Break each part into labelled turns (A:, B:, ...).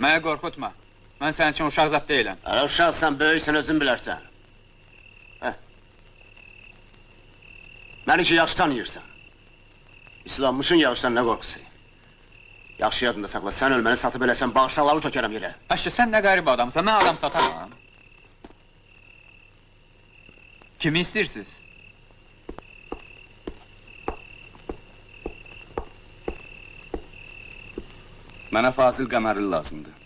A: Mənə qorxutma. Mən sənin üçün uşaq zad deyiləm.
B: Hələ uşaqsan, böyüksən, özün bilərsən. Hə. Məni ki, yaxşı tanıyırsan. İslanmışın yağışdan nə qorxusu? Yaxşı yadında saxla, sən ölməni satıb eləsən, bağırsaqları tökərəm yerə.
A: Əşi, sən nə qərib adamsan, mən adam sataram. Kimi istəyirsiniz?
C: Mənə Fazil Qəmərli lazımdır.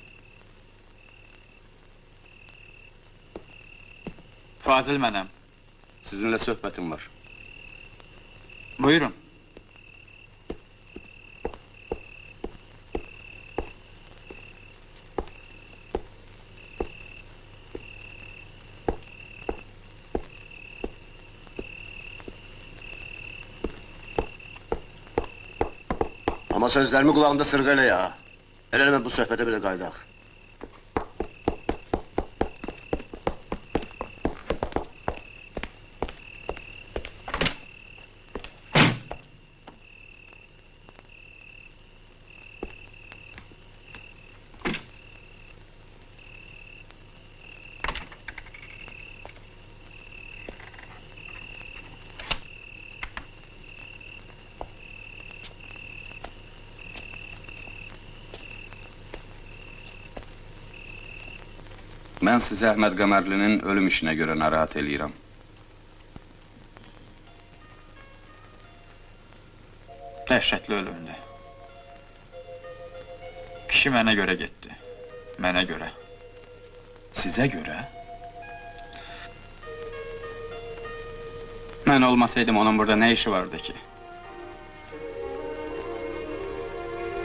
A: Fazil mənəm.
C: Sizinlə söhbətim var.
A: Buyurun.
B: Amma sözlərimi qulağında sırğa elə ya. Elə eləmə bu söhbətə belə qayıdaq.
C: Mən sizi Əhməd Qəmərlinin ölüm işinə görə narahat eləyirəm.
A: Dəhşətli ölümdür. Kişi mənə görə getdi. Mənə görə.
C: Sizə görə?
A: Mən olmasaydım onun burada nə işi vardı ki?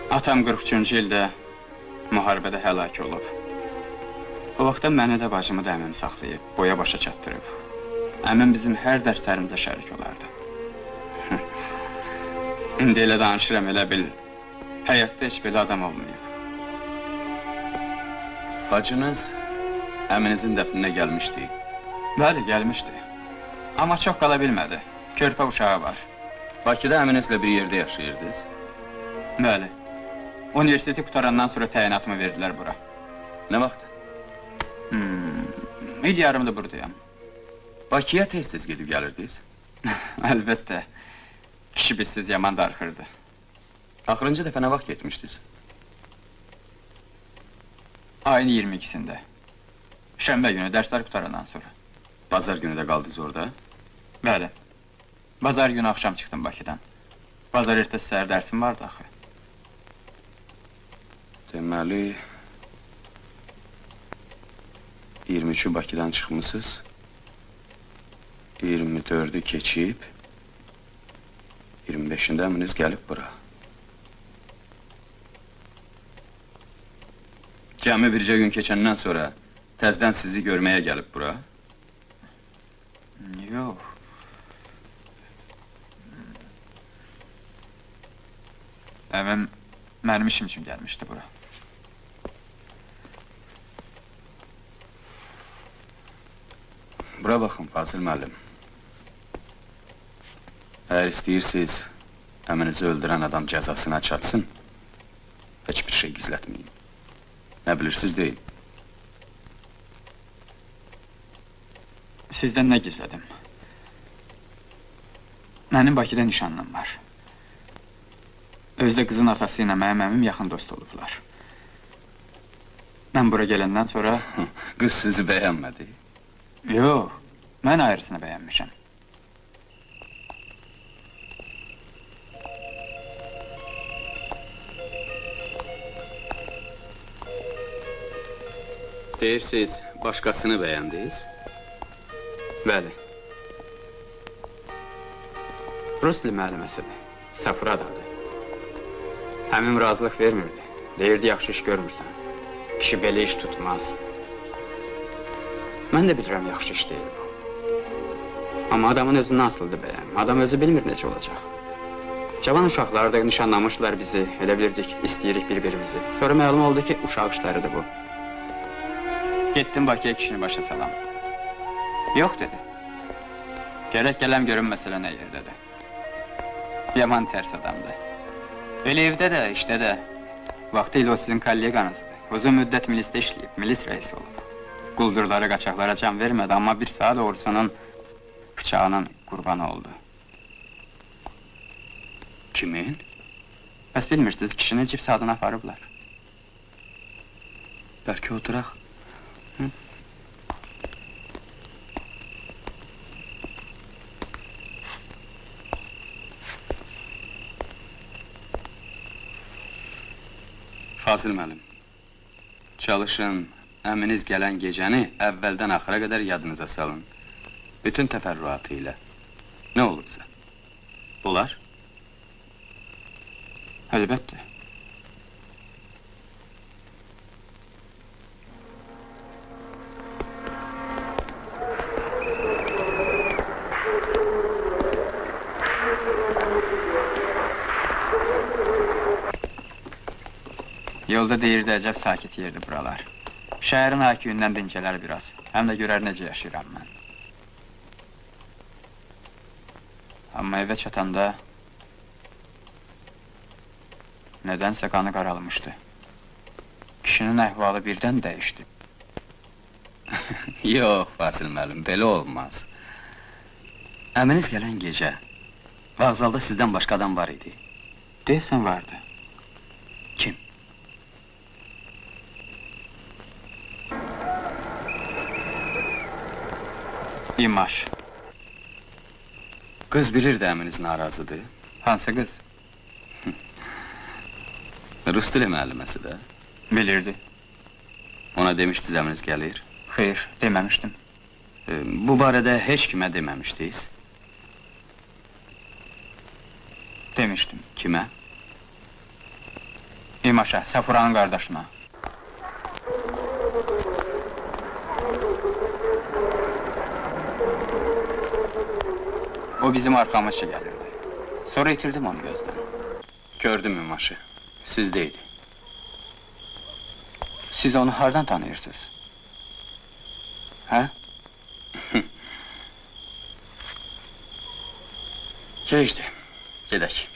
A: Atam 43-cü ildə müharibədə həlak olub. O vaxtda məni də bacımı da əmim saxlayıb, boya başa çatdırıb. Əmim bizim hər dərslərimizə şərik olardı. İndi elə danışıram, elə bil, həyatda heç belə adam olmayıb.
C: Bacınız əminizin dəfninə gəlmişdi?
A: Bəli, gəlmişdi. Amma çox qala bilmədi. Körpə uşağı var.
C: Bakıda əminizlə bir yerdə yaşayırdınız?
A: Bəli. Universiteti qutarandan sonra təyinatımı verdilər bura.
C: Nə vaxt?
A: İl yarımdır buradayam.
C: Bakıya tez-tez gedib gəlirdiniz?
A: Əlbəttə. Kişi bizsiz yaman darıxırdı.
C: Axırıncı dəfə nə vaxt getmişdiniz?
A: Ayın 22-sində. Şənbə günü, dərslər qutarandan sonra.
C: Bazar günü də qaldınız orada?
A: Bəli. Bazar günü axşam çıxdım Bakıdan. Bazar ertəsi səhər dərsim vardı axı.
C: Deməli, 23-ü Bakıdan çıxmısınız, 24-ü keçib, 25-ində əminiz gəlib bura. Cəmi bircə gün keçəndən sonra təzdən sizi görməyə gəlib bura?
A: Yox. Əmim mənim işim üçün gəlmişdi bura.
C: Bura baxın, Fazil müəllim. Əgər istəyirsiniz, əminizi öldürən adam cəzasına çatsın, heç bir şey gizlətməyin. Nə bilirsiniz, deyin.
A: Sizdən nə gizlədim? Mənim Bakıda nişanlım var. Özdə qızın atası ilə mənim əmim yaxın dost olublar. Mən bura gələndən sonra...
C: Qız sizi bəyənmədi?
A: Yox, mən ayrısını bəyənmişəm.
C: Deyirsiniz, başqasını bəyəndiniz?
A: Bəli. Rus dili müəlliməsidir, Safura adı. Əmim razılıq vermirdi. Deyirdi, yaxşı iş görmürsən. Kişi belə iş tutmaz. Mən də bilirəm, yaxşı iş deyil bu. Amma adamın özündən asılıdır bəyəm. Adam özü bilmir necə olacaq. Cavan uşaqlar da nişanlamışlar bizi. Elə bilirdik, istəyirik bir-birimizi. Sonra məlum oldu ki, uşaq işləridir bu. Getdim Bakıya kişini başa salam. Yox, dedi. Gərək gələm görüm məsələ nə yerdədir. Yaman tərs adamdır. Elə evdə də, işdə də. Vaxtı ilə o sizin kolleqanızdır. Uzun müddət milisdə işləyib, milis rəisi olub. Quldurlara, qaçaqlara can vermədi, amma bir saat oğrusunun bıçağının qurbanı oldu.
C: Kimin?
A: Bəs bilmirsiniz, kişini cip saatına aparıblar.
C: Bəlkə oturaq.
A: Hı?
C: Fazil müəllim, çalışın, əminiz gələn gecəni əvvəldən axıra qədər yadınıza salın. Bütün təfərrüatı ilə. Nə olubsa. Olar?
A: Əlbəttə. Yolda deyirdi, əcəb sakit yerdir buralar. Şəhərin hakiyündən dincələr biraz. Həm də görər necə yaşayıram mən. Amma evə çatanda nədənsə qanı qaralmışdı. Kişinin əhvalı birdən dəyişdi.
C: Yox, Vasil müəllim, belə olmaz. Əminiz gələn gecə vağzalda sizdən başqa adam var idi.
A: Deyəsən vardı.
C: Kim?
A: İmaş.
C: Qız bilirdi əminiz narazıdır.
A: Hansı qız?
C: Rus dili müəlliməsi də.
A: Bilirdi.
C: Ona demişdiniz əminiz gəlir?
A: Xeyr, deməmişdim.
C: Bu barədə heç kimə deməmişdiniz?
A: Demişdim.
C: Kimə?
A: İmaşa, Səfuranın qardaşına. O bizim arxamızca gəlirdi. Sonra itirdim onu gözdən.
C: Gördüm İmaşı. Sizdə idi.
A: Siz onu hardan tanıyırsınız? Hə?
C: Keçdi. Gedək.